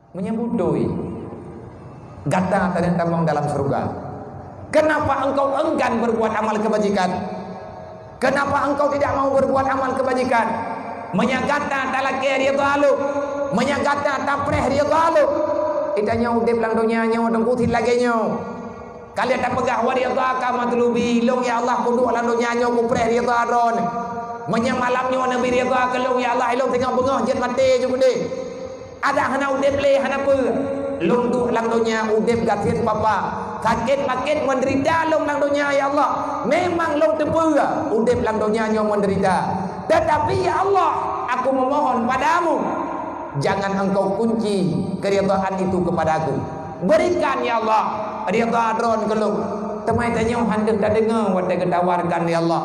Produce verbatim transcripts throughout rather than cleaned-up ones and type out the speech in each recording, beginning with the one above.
Meunyoe beutôi gata taneuk tamong dalam syeuruga, kenapa engkau enggan berbuat amal kebajikan? Kenapa engkau tidak mau berbuat amal kebajikan? Meunyoe gata talakée ridha lôn, meunyoe gata tapreh ridha lôn, geutanyoe udeb lam donya nyoe teungku sit lagée nyoe. Ka lheueh tapeugah, "Wa ridhaka matlubi," lôn, ya Allah, kuduek lam donya nyoe kupreh ridha Droeneuh. Meunyoe malam nyoe neubri ridha keu lôn, ya Allah, lôn singoh beungoh jeuet maté ju keudeh. Adak hana udeb lé, hana peue. Lôn duek lam donya udeb gasien papa. Sakét-makét meudeurita lôn lam donya, ya Allah. Memang lôn teupeue udeb lam donya nyoe meudeurita. Tetapi, ya Allah, aku memohon padamu, jangan engkau kunci keridhaan itu kepada aku. Berikan, ya Allah, ridha Droeneuh keu lôn. Teuma tanyoe hana deuh tadeungoe watée geutawarkan, ya Allah.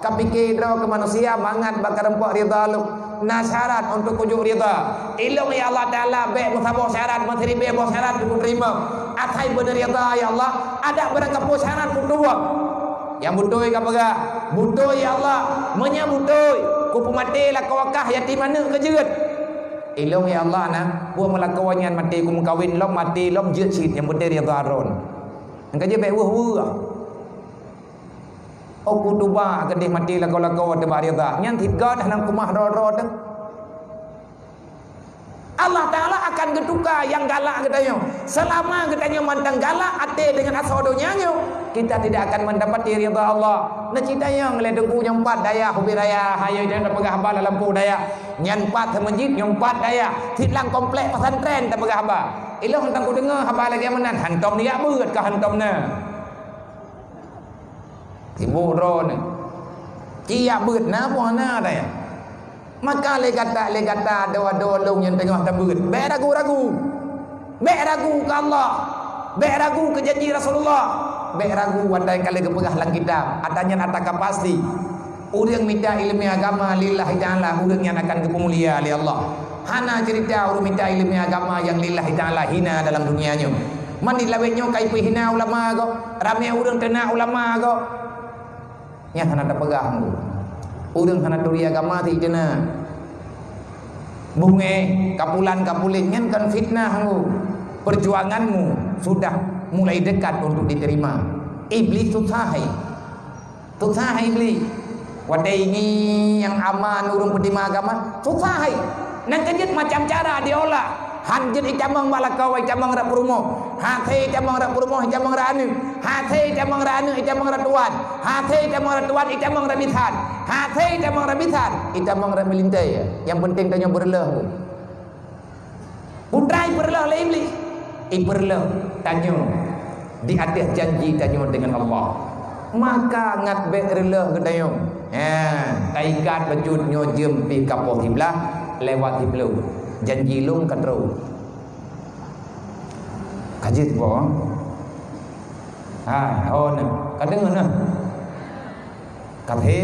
Kapike droe keu manusia mangat bak kareumpok ridha lôn. Na syarat untuk kujok ridha. Ilôn, ya Allah Taala, bék meusaboh syarat, meusiribée boh syarat kuteurimong. Asai beuneurida, ya Allah, adak barangkapeue syarat kutuwok. Nyang beutôi kapeugah, beutôi, ya Allah. Meunyoe beutôi, kupeumaté lakoe kah yatim aneuk keu jeuet. Ilôn, ya Allah, na, buet meulakoe nyan maté kumeukawen lom, maté lom jeuet cit, nyang beutôi ridha Droeneuh. Nyang ka jeuet bék weueh-weueh. Oh, kutuba keudeh maté lagoe-lagoe teuba ridha. Nyan sit gét hana keumah droe-droe teuh. Allah Taala akan geutuka nyang galak geutanyoe. Selama geutanyoe mantong galak até deungon asoe donya nyoe, kita tidak akan mendapati ridha Allah. Neucit tanyong lé teungku nyang pat dayah ubit raya, hayo jangan tapeugah haba lam lampôh dayah. Nyan pat seumeujid, nyan pat dayah. Sit lam komplek pesantren tapeugah haba. Ilôn hana kudeungoe haba lagée meunan, hantom nijak beuet ka hantom na. Sibuk droeneuh. Ci jak beuet na boh na dayah. Maka lé gata, lé gata adoe-adoe lôn nyang teungoh tabeuet, bék ragu-ragu. Bék ragu keu Allah. Bék ragu keu janji Rasulullah. Bék ragu watée ka lheueh geupeugah lam kitab. Ata nyan ata ka pasti. Ureuëng mita iéleumé agama lillahi ta'ala, ureuëng nyan akan geupeumulia lé Allah. Hana ceurita ureuëng mita iéleumé agama nyang lillahi ta'ala hina dalam dunia nyoe. Man di lawét nyoe ka ipeuhina ulama gob, ramé ureuëng teuna ulama gob. Nyan hana tapeugah, ureuëng hana turi agama sit teuna. Bungéh, kapulan-kapulen nyan kan fitnah, perjuanganmu sudah mulai dekat untuk diterima. Iblis susah hai. Susah hai Iblis. Watée ini nyang aman ureuëng peutima agama, susah hai. Nyang keujeuet macam cara diolah. Han jeuet itamong bak lakoe, itamong rot peurumoh. Hasé itamong rot peurumoh, itamong rot aneuk. Hasé itamong rot aneuk, itamong rot tuan. Hasé itamong rot tuan, itamong rot bisan. Hasé itamong rot bisan, itamong rot meulintée. Nyang penting tanyoe beureuloh. Putra ipeureuloh lé Iblih, ipeureuloh tanyoe di ateueh janji tanyoe deungon Allah. Maka ngat bék reuloh geutanyoe. Ha, taikat bacut nyoe jeuem pih ka poh siblaih lewat siploh. Janji lôn ka trok. Ka jeuet boh. Ha, oh, nah. Ka deungoe nah. Kafé.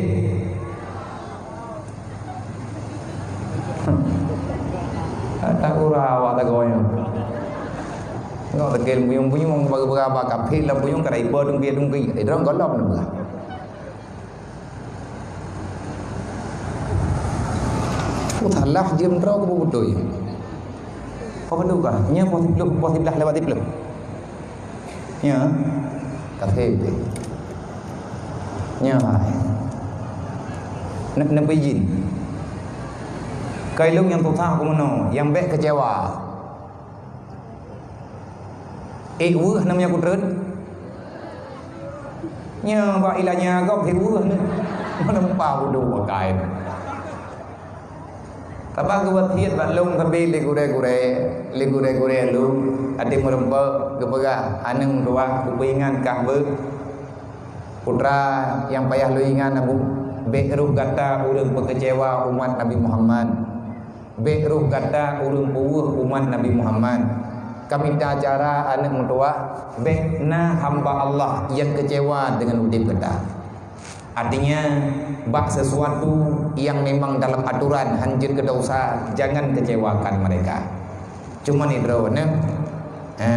Tak ura awak tagoe nyoe. Nyoe tegel buyong-buyong baru beraba kafé lam buyong kada ipo dungki-dungki. Eh, dorong golom ni. Oh, salah jeuem droe keu beutôi. Apa betul kah? Nya poh siploh, poh siblaih lewat siploh. Nya, kafé. Nya, nak, nak izin. Kai lôn nyang susah keu meunoe, nyang bék keucewa. Eh, weueh nam nyang kutrön. Nya, bak ilanya gob, eh, weueh ni. Mana mupa bodoh pakai. Sabab geuwasiet bak lôn sabe lé gurée-gurée, lé gurée-gurée lôn, até meurumpok geupeugah, "Aneuk meutuwah, kupeuingat kah beuh. Putra nyang payah lôn ingat na beuh, bék roh gata ureuëng peukeucewa umat Nabi Muhammad. Bék roh gata ureuëng peuweueh umat Nabi Muhammad. Ka mita cara aneuk meutuwah, bék na hamba Allah nyang keucewa deungon udeb gata." Artinya, bak sesuatu yang memang dalam aturan, hanjeuet keu desya, jangan kecewakan mereka. Cuma ni droe neuh, ha,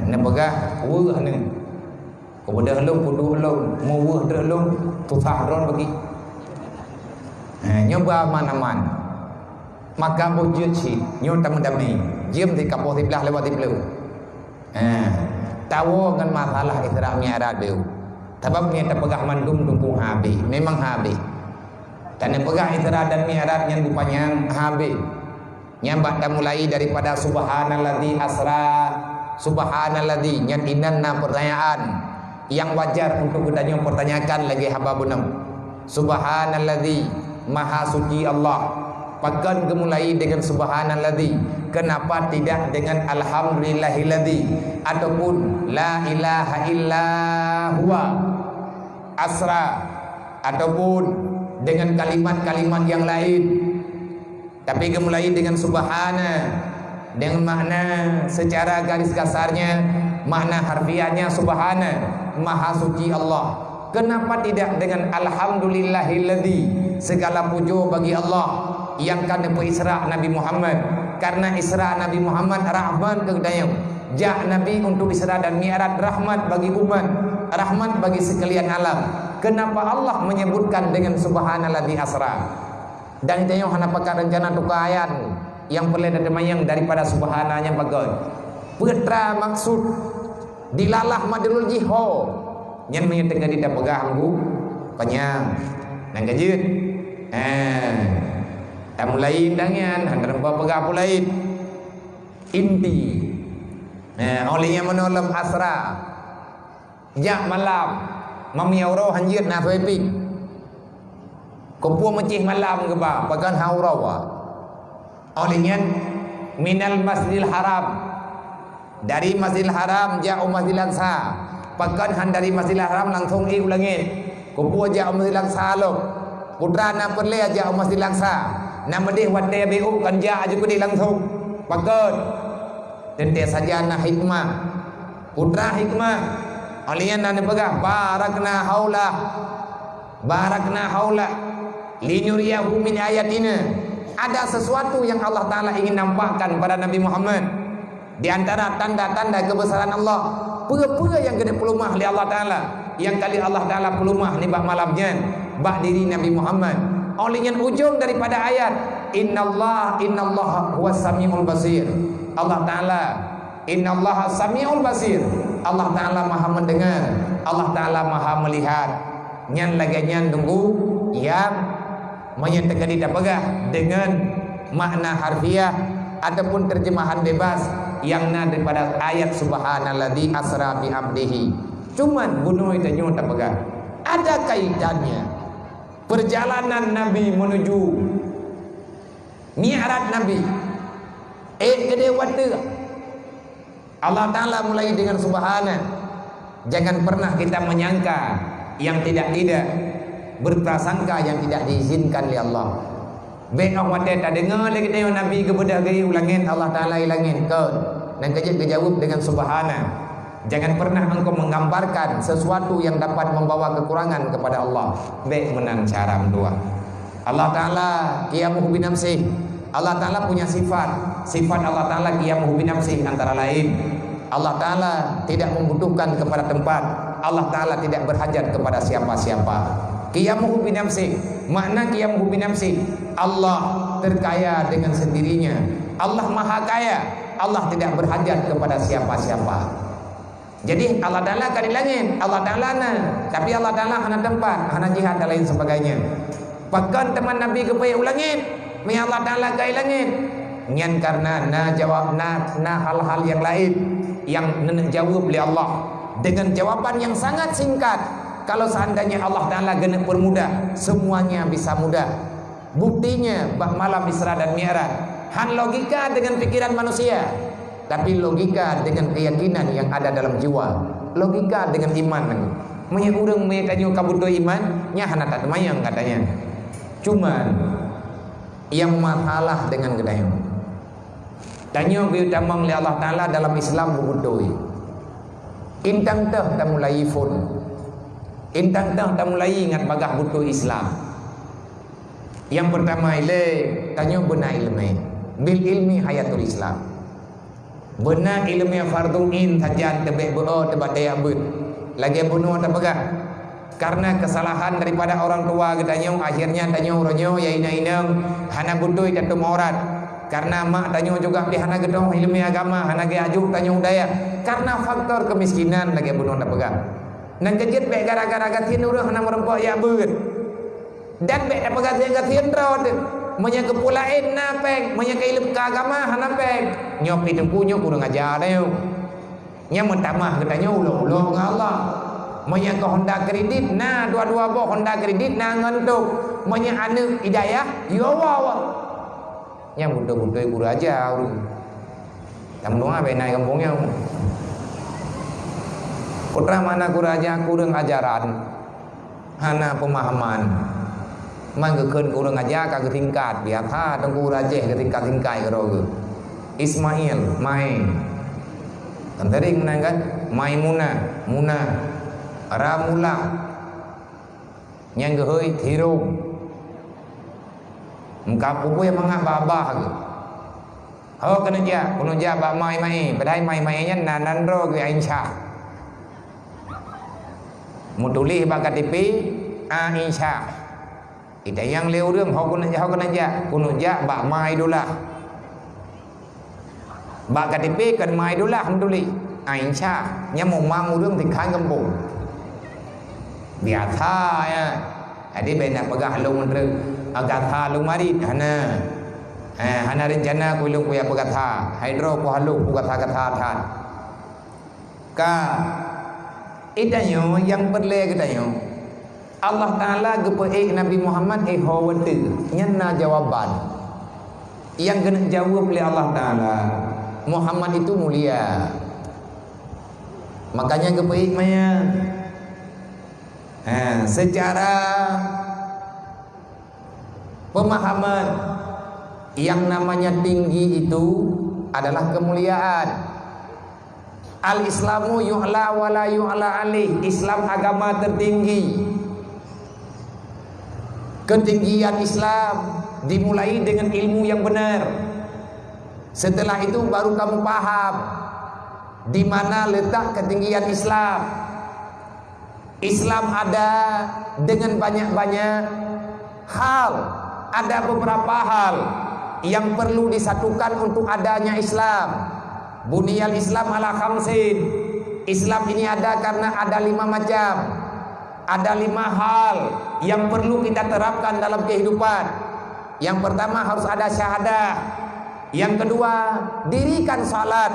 neupeugah weueh neuh. Keumudian lôn kuduek lôn, meuweueh treuk lôn, susah droe bagi. Ha, nyoe beuaman-aman. Maka boh jeuet cit, nyoe tameudamé. Jeuem sikapoh siblah lewat siploh. Ha, tawoe ngon masalah Isra Mi'raj deuh. Sabab nyan tapeugah mandum teungku habéh, memang habéh. Tapeugah Isra dan Mi'raj nyan beupanyang habéh. Nyan bak tamulai daripada subhanalladzi asra. Subhanalladzi, nyan inan na pertanyaan yang wajar untuk geutanyoe pertanyakan lagi haba beunang. Subhanalladzi, maha suci Allah. Pakon geumulai dengan subhanalladzi? Kenapa tidak dengan alhamdulillahilladzi ataupun la ilaha illa huwa asra ataupun dengan kalimat-kalimat yang lain? Tapi geumulai dengan subhana, dengan makna secara garis kasarnya, makna harfiahnya subhana, maha suci Allah. Kenapa tidak dengan alhamdulillahilladzi, segala pujoe bagi Allah yang ka neupeu Isra Nabi Muhammad? Karena Isra Nabi Muhammad rahmat keu geutanyoe. Jak Nabi untuk Isra dan Mi'raj rahmat bagi umat, rahmat bagi sekalian alam. Kenapa Allah menyebutkan dengan subhanalladzi asra? Dan geutanyoe hana pakat rencana tuka ayat nyang peureulée tateumanyong daripada subhana nyan pakon. Peue teuma maksud dilalah madlul jih ho? Nyan meunyoe teuka di tapeugah Teungku panyang. Nyang keujeuet. Eh. Tamulai dan nyan hana teumpat peugah peue laén. Inti. Eh, oleh nyang meunoe lom asra. Jak malam, meunyoe uroe hanjeuet na asui pih. Keupeue meucih malam geuba, pakon han uroe. Oleh nyan, minal Masjidil Haram. Dari Masjidil Haram jak u Masjidil Aqsa. Pakon han dari Masjidil Haram langsung ék u langét. Keupeue jak u Masjidil Aqsa lom. Peue teuma na peureulée jak u Masjidil Aqsa. Na meudeh watée bék u kan jak aju keudeh langsung. Pakon. Teuntée saja na hikmah. Peue teuma hikmah? Oleh nyan na neupeugah, "Barakna haulah, barakna haulah, linuriyahu min ayatina." Ada sesuatu yang Allah Taala ingin nampakkan pada Nabi Muhammad di antara tanda-tanda kebesaran Allah. Peue-peue nyang keuneuk peulumah lé Allah Taala, nyang ka lheueh Allah Taala peulumah nibak malam nyan bak diri Nabi Muhammad. Oleh nyan ujong daripada ayat, "Innallaha, innallaha huwas samiul basir." Allah Taala Innallaha sami'ul basir. Allah Taala Maha Mendengar, Allah Taala Maha Melihat. Nyan lagée nyan Teungku nyang meunyoe teuka di tapeugah deungon makna harfiah ataupun terjemahan bebas nyang na daripada ayat subhanalladzi asra bi abdihi. Cuman bunoe tanyoe tapeugah ada kaitannya perjalanan Nabi menuju Mi'raj Nabi. Eh, keudeh watée Allah Taala mulai dengan subhana. Jangan pernah kita menyangka yang tidak-tidak, berprasangka yang tidak diizinkan oleh Allah. Bék óh watée tadeungoe lé geutanyoe Nabi geubeudôh geuék u langét, Allah Taala i langét, kon. Nyang keujeuet geujaweueb dengan subhana. Jangan pernah engkau menggambarkan sesuatu yang dapat membawa kekurangan kepada Allah. Bék meunan cara meudoá. Allah Taala qiyamuhu binafsih. Allah Taala punya sifat. Sifat Allah Taala qiyamuhu binafsih antara lain, Allah Taala tidak membutuhkan kepada tempat. Allah Taala tidak berhajat kepada siapa-siapa. Qiyamuhu binafsih. Makna qiyamuhu binafsih, Allah terkaya dengan sendirinya. Allah Maha Kaya. Allah tidak berhajat kepada siapa-siapa. Jadi, Allah Taala ka di langét, Allah Taala na, tapi Allah Taala hana teumpat, hana jihat dan lain sebagainya. Pakon teuma Nabi geupeuék u langét, meu Allah Taala ka i langét? Nyan karena na jawab, na, na hal-hal yang lain yang neuneuk jaweueb lé Allah dengan jawaban yang sangat singkat. Kalau seandainya Allah Taala geuneuk permudah, semuanya bisa mudah. Buktinya, bak malam Isra dan Mi'raj, han logika dengan pikiran manusia, tapi logika dengan keyakinan yang ada dalam jiwa, logika dengan iman. Meunyoe ureuëng meunyoe tanyoe ka beutôi iman, nyan hana tateumanyong katanya. Cuman, yang masalah dengan geutanyoe. Tanyoe geuyue tamong lé Allah Taala dalam Islam beubeutôi. Intang teuh tamulai phon. Intang teuh tamulai ingat bagaih beutôi Islam. Nyang peurtama ilée, tanyoe beuna iéleumé. Bil ilmi hayatul Islam. Beuna iéleumé fardhu ain sajan teubek beu-o teubatée abeuet. Lagée bunoe tapeugah, karena kesalahan daripada orang tua geutanyoe, akhirnya tanyoe uroe nyoe ya inong-inong hana beutôi tatum aurat. Karena mak tanyoe juga pih hana geutong ileumèe agama, hana geuajok tanyoe u dayah. Karena faktor kemiskinan lagèe bunoe tapeugah. Nyang keujeuet bèk gara-gara gasien ureueng hana meurumpok jak beuet. Dan bèk tapeugah gasien-gasien droe teuh. Meunyoe keu peue laén na pèng, meunyoe keu ileumèe agama hana pèng. Nyoe pih teungku nyoe kureueng aja tanyoe. Nyan meutamah geutanyoe ulok-ulok ngon Allah. Meunyoe keu honda kredit, na dua-dua boh honda kredit na ngon tôb. Meunyoe aneuk hidayah, yue woe. Nyan beutôi-beutôi kureueng aja ureueng. Tameudoa bèk na i gampông nyoe. Peue teuma makna kureueng aja, kureueng ajaran. Hana peumahaman. Man geukheun keu ureueng aja ka geusingkat, biasa teungku ureueng Aceh geusingkat-singkat keudroe geuh. Ismail, Mae. Kan sering meunan kan? Maimunah, Munah. Ramulah. Nyang geuhôi, Tirong. Meukapu pun nyang mangat babah geuh. Ho keuneuk jak, keuneuk jak bak Mai Mae. Padahai Mai Mae nyan na nan droe geuh Aisyah. Meutuléh bak K T P, Aisyah. Itanyong lé ureueng, ho keuneuk, ho keuneuk jak, keuneuk jak bak Mai Dullah. Bak K T P kon Mai Dullah meutuléh. Aisyah, nyan meumang ureueng tikhan gampông. Biasa, ya. Jadi, bèk na peugah lôn treuk, ah, gata lôn marit, hana. Eh, hana reuncana ku lôn kujak peugata. Hai droe ku haloh ku gata-gata that. Ka, itanyoe nyang peureulèe geutanyoe. Allah Taala geupeuék Nabi Muhammad ék ho watèe. Nyan na jawaban. Nyang keuneuk jaweueb lé Allah Taala, Muhammad itu mulia. Makanya geupeuék maya. Ha, secara pemahaman, yang namanya tinggi itu adalah kemuliaan. Al-Islamu yu'la wa la yu'la alaih. Islam agama tertinggi. Ketinggian Islam dimulai dengan ilmu yang benar. Setelah itu baru kamu paham di mana letak ketinggian Islam. Islam ada dengan banyak-banyak hal. Ada beberapa hal yang perlu disatukan untuk adanya Islam. Buniyal Islam ala khamsin. Islam ini ada karena ada lima macam. Ada lima hal yang perlu kita terapkan dalam kehidupan. Yang pertama harus ada syahadah. Yang kedua, dirikan salat.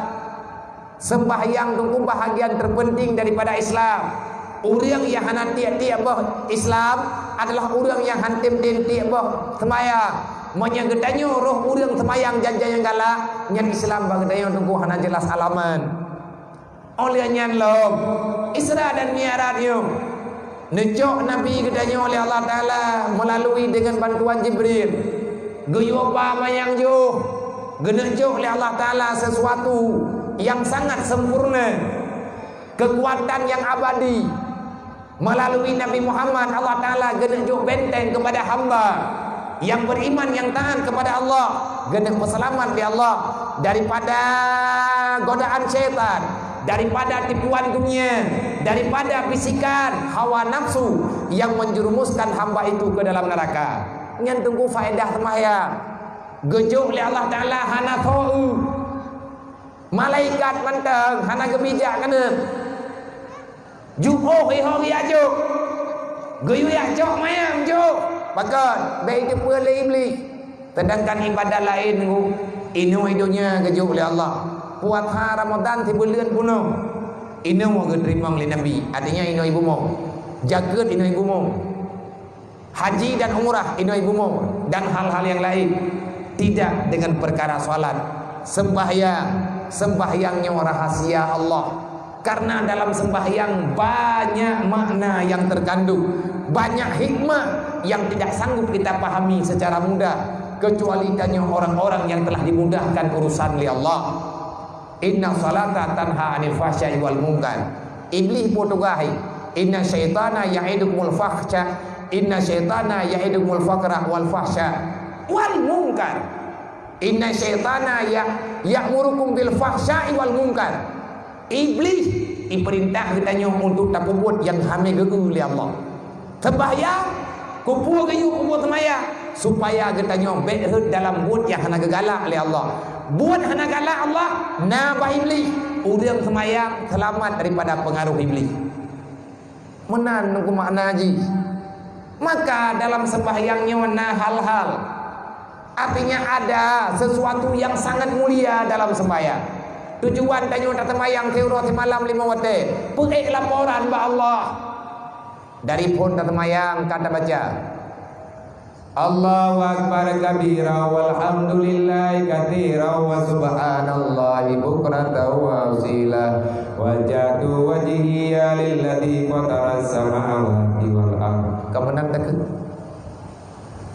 Sembahyang tu bahagian terpenting daripada Islam. Ureueng nyang hana tiek-tiek boh Islam adalah ureueng nyang han tem-tem tiek boh seumayang. Meunyoe geutanyoe roh ureueng seumayang jan-jan nyang galak, nyan Islam bak geutanyoe teungku hana jeulaih alamat. Óh lheueh nyan lom, Isra dan Mi'raj nyoe. Neucok Nabi geutanyoe lé Allah Taala meulalu dengan bantuan Jibril. Geuyue ba manyang jôh, geuneuk jok lé Allah Taala sesuatu yang sangat sempurna, kekuatan yang abadi. Meulalu Nabi Muhammad, Allah Taala geuneuk jok benteng kepada hamba yang beriman, yang taat kepada Allah, geuneuk peuseulamat lé Allah daripada godaan syaitan, daripada tipuan dunia, daripada bisikan hawa nafsu yang menjerumuskan hamba itu ke dalam neraka. Nyan teungku faedah seumayang. Geujok lé Allah Taala hana soe. Malaikat mantong hana geubijak keuneuk. Jiôh iho geujak jok. Geuyue jak cok manyang jok. Pakon? Bèk jipeu lé Iblih. Sedangkan ibadat laén nunggu inoe donya geujok lé Allah. Puasa Ramadan sibuleuen peunoh. Inoe geuteurimong lé Nabi. Artinya inoe bumoe. Jakeuet inoe bumoe. Haji dan umrah inoe bumoe dan hal-hal yang lain. Tidak dengan perkara salat, sembahyang. Sembahyang nyoe rahasia Allah. Karena dalam sembahyang banyak makna yang terkandung, banyak hikmah yang tidak sanggup kita pahami secara mudah kecuali tanyoe orang-orang yang telah dimudahkan urusan lé Allah. Inna salata tanha anil fahsya'i wal munkar. Iblih peue tugaih? Inna syaitana ya'idukumul fahsya, inna syaitana ya'idukumul faqra wal fahsya wal munkar. Inna syaitana ya, ya'murukum bil fahsya'i wal munkar. Iblih ipeurintah geutanyoe untuk tapeubuet nyang hana geu lé Allah. Sembahyang, kupeue geuyue kupeue seumayang. Supaya geutanyoe bék rhot dalam buet nyang hana geugalak lé Allah. Buet hana galak Allah, na bak Iblih. Ureuëng seumayang seulamat daripada peungaroh Iblih. Meunan makna jih. Maka dalam sembahyang nyoe na hal-hal. Artinya ada sesuatu yang sangat mulia dalam sembahyang. Tujuan tanyoe taseumayang siuroe simalam lima watée, peuék laporan bak Allah. Dari phon taseumayang ka tabaca, "Allahu akbar kabira walhamdulillahi katsira wa subhanallahi bukratan wa asila. Wajjahtu wajhiya lilladzi fataras samawati wal ard." Ka meunan takheun,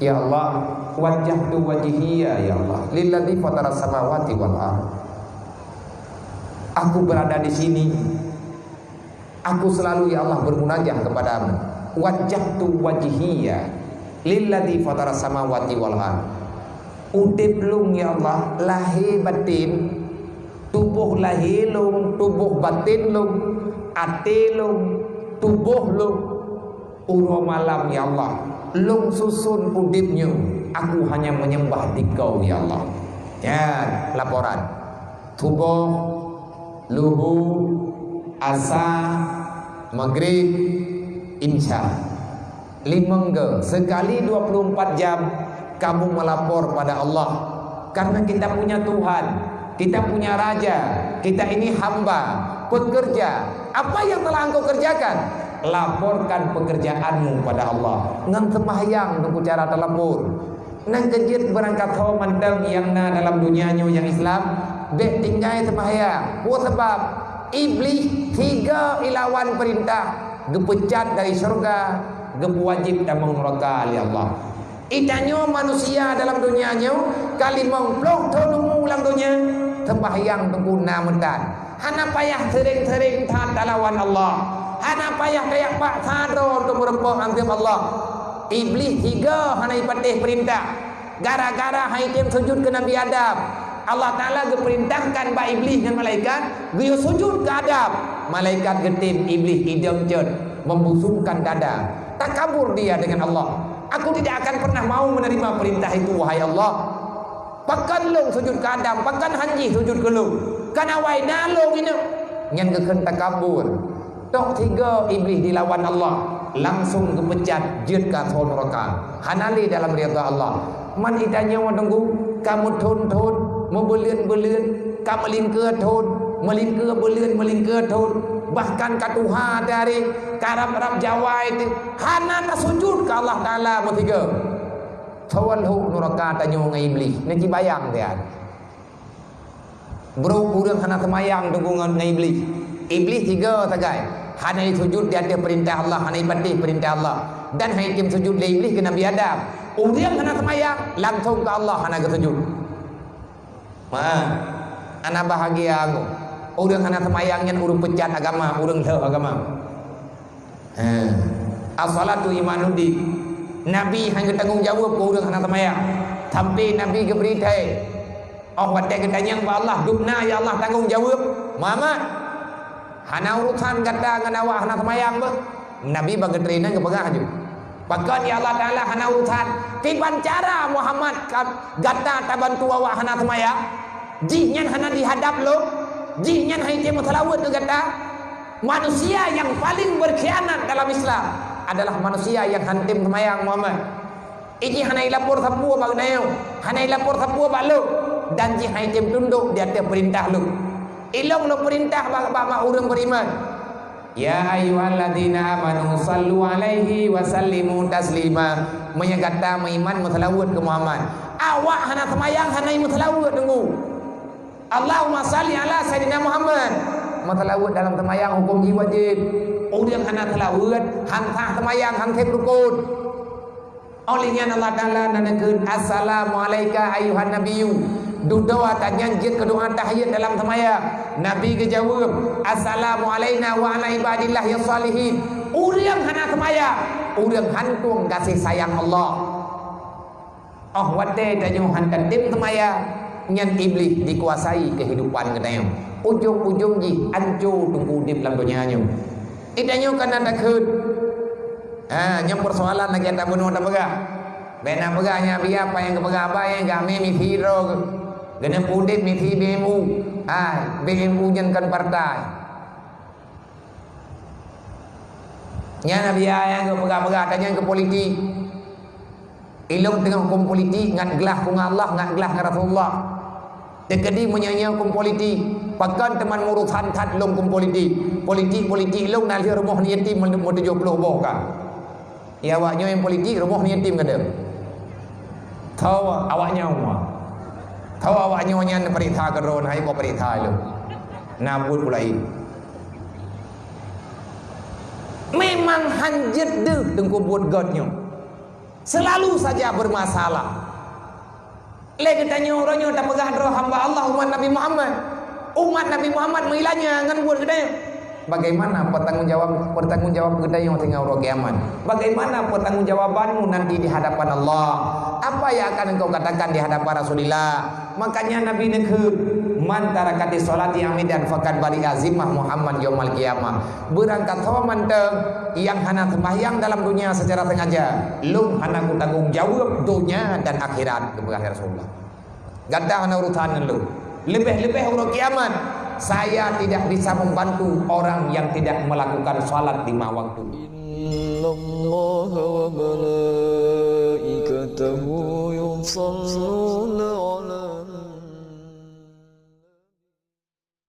"Ya Allah, wajjahtu wajhiya, ya Allah, lilladzi fataras samawati wal ard." Aku berada di sini. Aku selalu, ya Allah, bermunajah kepada-Mu. Wajjahtu wajhiya lilladzi fataras samawati wal ard. Udeb lôn, ya Allah, lahé batin, tuboh lahé lôn, tuboh batin lôn, até lôn, tuboh lôn. Uroe malam, ya Allah, lôn susun udeb nyoe, aku hanya menyembah di Kau, ya Allah. Nyan laporan. Suboh, luhu, asa, magrib, isya. Limong go. Sekali dua puluh empat jam, kamu melapor pada Allah. Karena kita punya Tuhan, kita punya Raja, kita ini hamba, pekerja. Apa yang telah engkau kerjakan? Laporkan pekerjaanmu pada Allah. Ngon seumahyang teungku cara talapor. Nang keujeuet beurangkat ho mantong nyang na dalam donya nyoe nyang Islam, bék tinggai seumahyang. Peue sabab? Iblih sigo ilawan peurintah, geupeucat dari syeuruga, geupeuwajéb tamong nuraka lé Allah. Itanyoe manusia dalam donya nyoe ka limong ploh thon umu lam donya, seumahyang teungku na meutan. Hana payah seuréng-seuréng that talawan Allah. Hana payah tajak paksa droe untuk meurumpok anteuk Allah. Iblih sigo hana jipatéh peurintah. Gara-gara han jitem sujut keu Nabi Adam, Allah Taala geupeurintahkan bak Iblih ngon malaikat geuyue sujut keu Adam. Malaikat geutem, Iblih idong cot, membusungkan dada. Takabur dia dengan Allah. "Aku tidak akan pernah mau menerima perintah itu, wahai Allah." Pakon lôn sujut keu Adam, pakon han jih sujut keu lôn? Kan awai na lôn inong. Nyan geukheun takabur. Tok sigo Iblih dilawan Allah, langsung geupeucat jeuet keu asoe nuraka. Hana lé dalam ridha Allah. Man itanyoe teungku, ka meuthon-thon, meubeuleuen-beuleuen, ka meulingkeue thon, meulingkeue beuleuen, meulingkeue thon, bahkan ka tuha teuh aré, ka rab-rab jawai teuh, hana tasujut keu Allah Taala meusigo. Soe lhok nuraka tanyoe ngon Iblih, neuci bayang siat. Brok ureuëng hana seumayang teungku ngon, ngon Iblih. Iblih sigo sagai, hana jisujut di ateueh peurintah Allah, hana jipatéh peurintah Allah, dan hana jitem sujut lé Iblih keu Nabi Adam. Ureuëng hana seumayang, langsong keu Allah hana geusujut. Ma, hana bahagia angoh. Ureuëng hana seumayang nyan ureuëng peucat agama, ureuëng lhok agama. Ha. As-salatu imaduddin. Nabi han geutanggong jaweueb keu ureuëng hana seumayang. Sampai Nabi geubri thèe. Óh watèe geutanyong bak Allah, "Dum na, ya Allah, tanggong jaweueb?" "Muhammad, hana urusan gata ngon awak hana seumayang beuh." Nabi ban geuteurimong geupeugah laju, "Pakon, ya Allah Taala, hana urusan? Kiban cara, Muhammad, ka gata tabantu awak hana seumayang? Jihnyan hana dihadab lôn, jihnyan han jitem meuseulaweuet keu gata." Manusia nyang paleng beurkhianat dalam Islam adalah manusia nyang han tem seumayang, Muhammad. Ijih hana ilapor sapeue bak geutanyoe, hana ilapor sapeue bak lôn, dan jih han jitem tundok di ateueh peurintah lôn. Ilôn lôn peurintah bak, bak, bak ureuëng beriman, "Ya ayyuhalladzina amanu sallu alaihi wa sallimu taslima." Meunyoe gata meuiman, meuseulaweuet keu Muhammad. Awak hana seumayang, hana meuseulaweuet teungku. "Allahumma salli ala Sayyidina Muhammad." Meuseulaweuet dalam seumayang huköm jih wajéb. Ureuëng hana seulaweuet, han sah seumayang, han sép rukon. Óh lheueh nyan Allah Taala na neukheun, "Assalamu alaika ayyuhan nabiyyu." Dudoe ata nyan jeuet keu doa tahiyat dalam seumayang. Nabi geujaweueb, "Assalamu alaina wa ala ibadillah ya salihin." Ureuëng hana seumayang, ureuëng hantom gaséh sayang Allah. Óh watèe tanyoe han tatem seumayang, nyan Iblih dikuasai keuhidupan geutanyoe. Ujong-ujong jih anco teungku udép lam donya nyoe. Geutanyoe ka na takheun. Ha, nyan peusoalan lagèe ata bunoe tapeugah. Bék na peugah nyan biya, apa nyang geupeugah abah nyan, kami misi droe. Geuneuk udeb misi B M U. Hai, B M U nyan kon partai. Nyan na biya nyang geupeugah-peugah, dan nyan keu politik. Ilong teungoh huköm politik, ngat glah keu Allah, ngat glah keu Rasulullah. Teukeudi meunyoe huköm politik, pakon teuma urosan that lôn huköm politik. Politik-politik lôn na lheueh rumoh yatim meutujoh ploh boh ka. Ya, awak nyoe nyang politik, rumoh yatim ka deuh. Tho awak nyoe. Tho awak nyoe nyan peuriksa keudroe, hai boh peuriksa lôn. Na buet pula i. Memang hanjeuet deuh teungku buet gét nyoe. Selalu saja bermasalah. Lé geutanyoe uroe nyoe tapeugah droe hamba Allah umat Nabi Muhammad. Umat Nabi Muhammad meuilanya ngon buet geutanyoe. Bagaimana pertanggungjawab, pertanggungjawab geutanyoe teungoh uroe kiamat? Bagaimana pertanggungjawabanmu nanti di hadapan Allah? Apa yang akan engkau katakan di hadapan Rasulullah? Makanya Nabi neukheun, "Man taraka sholati amidan faqad bari'a zimmah Muhammad yaumal qiyamah." Beurangkat ho mantong nyang hana sembahyang dalam dunia secara sengaja, lôn hana kutanggong jaweueb dunia dan akhirat, geupeugah Rasulullah. Gata hana urusan ngon lôn. Leubeh-leubeh uroe kiamat, saya tidak bisa membantu orang yang tidak melakukan salat lima waktu. Innallaha wa malaikatahu yusalluna